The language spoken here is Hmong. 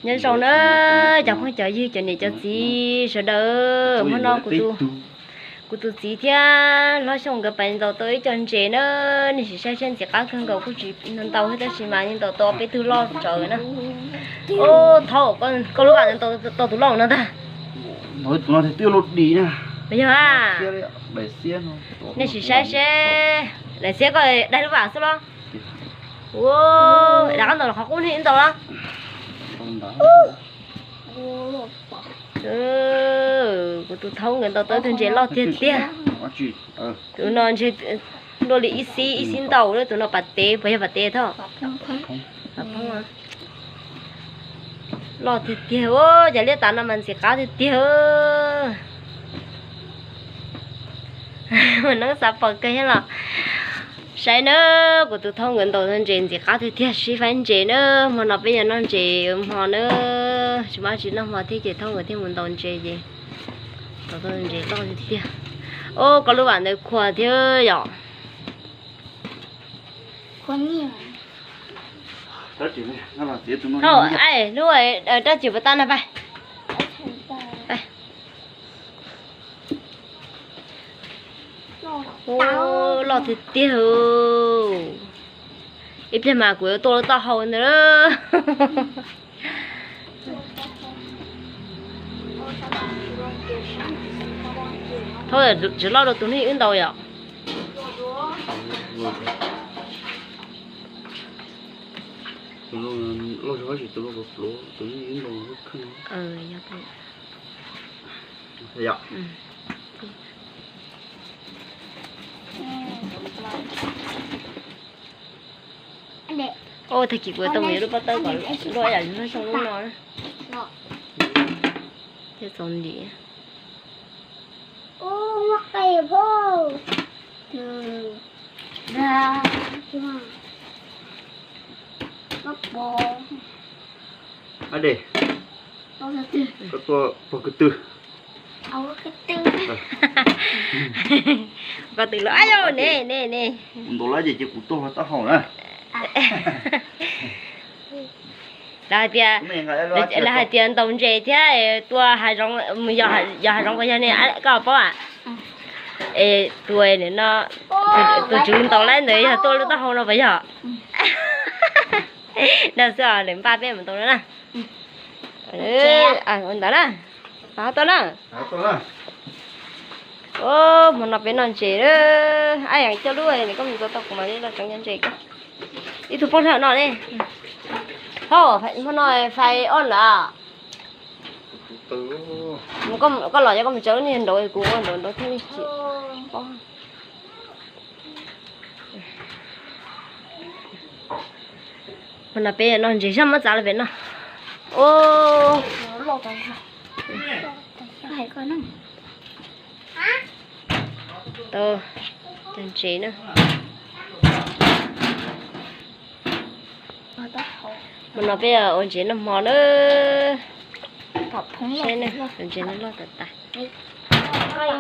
Nyob zoo na, cov phooj cov ywg, cov niam cov txiv sawv daws, hnub no kuv tus txiv thiab Hlob Xyooj nkawd pais ntaus tau ib co ntses na. Nej sim saib seb ntxim qab kawg nkaus, kuj tsis ntaus thiab tab sis mas yeej ntaus tau peb tug loj tsawv na. Thaub, koj lub vam tau tus loj no ntag. Yog a, nej sim saib seb, daim xiab koj daig lub vam xwb los? Ua, dav qab ntaus los qhov qub nej ntaus los? Kuv tus Thaub nkawd ntaus tau tus ntses loj tiag tiag. Tus no ntshe dua li ib xib ib xib ntaus, tus no pas tev, puas yog pas tev Thaub? Loj tiag tiag, cov liab tav no mas ntxim qab tiag tiag. Neeb xav pom kawg thiab los. Saib na, kuv tus Thaub nkawd ntaus ntses ntxim qab tiag tiag, sib faib ntses na. Hmo no peb yuav noj ntses hmo na, tsis muaj dab tsi noj hmo thiab ces Thaub nkawd thiaj mus ntaus ntses ces ntaus tau ntses loj tiag tiag. Os, koj lub vam ntawd khuam thiab yom. Lub rab tsi puas tau na pais. Loj tiag tiag. Ib pliag mas kuv yuav tua lub taub hau ntawd. Thaub, tsis loj dua tus nej wb ntaus yom? Os, tag kis kuv tau mus yuav lub pob tawb kom luaj yam li Hlob Xyooj lub no thiab txaus nti. Ab de, koj tuaj pog kw twg? Koj twb los ab yau ne ne ne. Kuv ntaus lawm ces cia kuv tuaj hlo taub hau na. Lawv hais tias, lawv hais tias ntaus ntses thiab tua hav zoov, yos hav zoov puas yog ne, koj paub a? Es tus no, tus tswv ntaus lawm ntawd yog tuaj lub taub hau no puas yog? Dag xwb os, lawv npaj peb mus ntaus no na. Ua ntawd na, tuaj na. Hmo no peb noj ntses, ab yam coj lub, koj mus ntxuav tau kuv mam li los tseev cov ntses koj. Ib tug poob dhau no ne. Hos, hmo no fais ob lawm. Koj los yog koj mus tsev lub niag nraud, kuv ua nraud nraud thiaj li tsis pob. Hmo no peb noj ntses zog, muab txav los pem no. Os, tau cov ntses na. Hmo no peb ua ntses noj hmo na. Saib na, cov ntses no loj tas tas.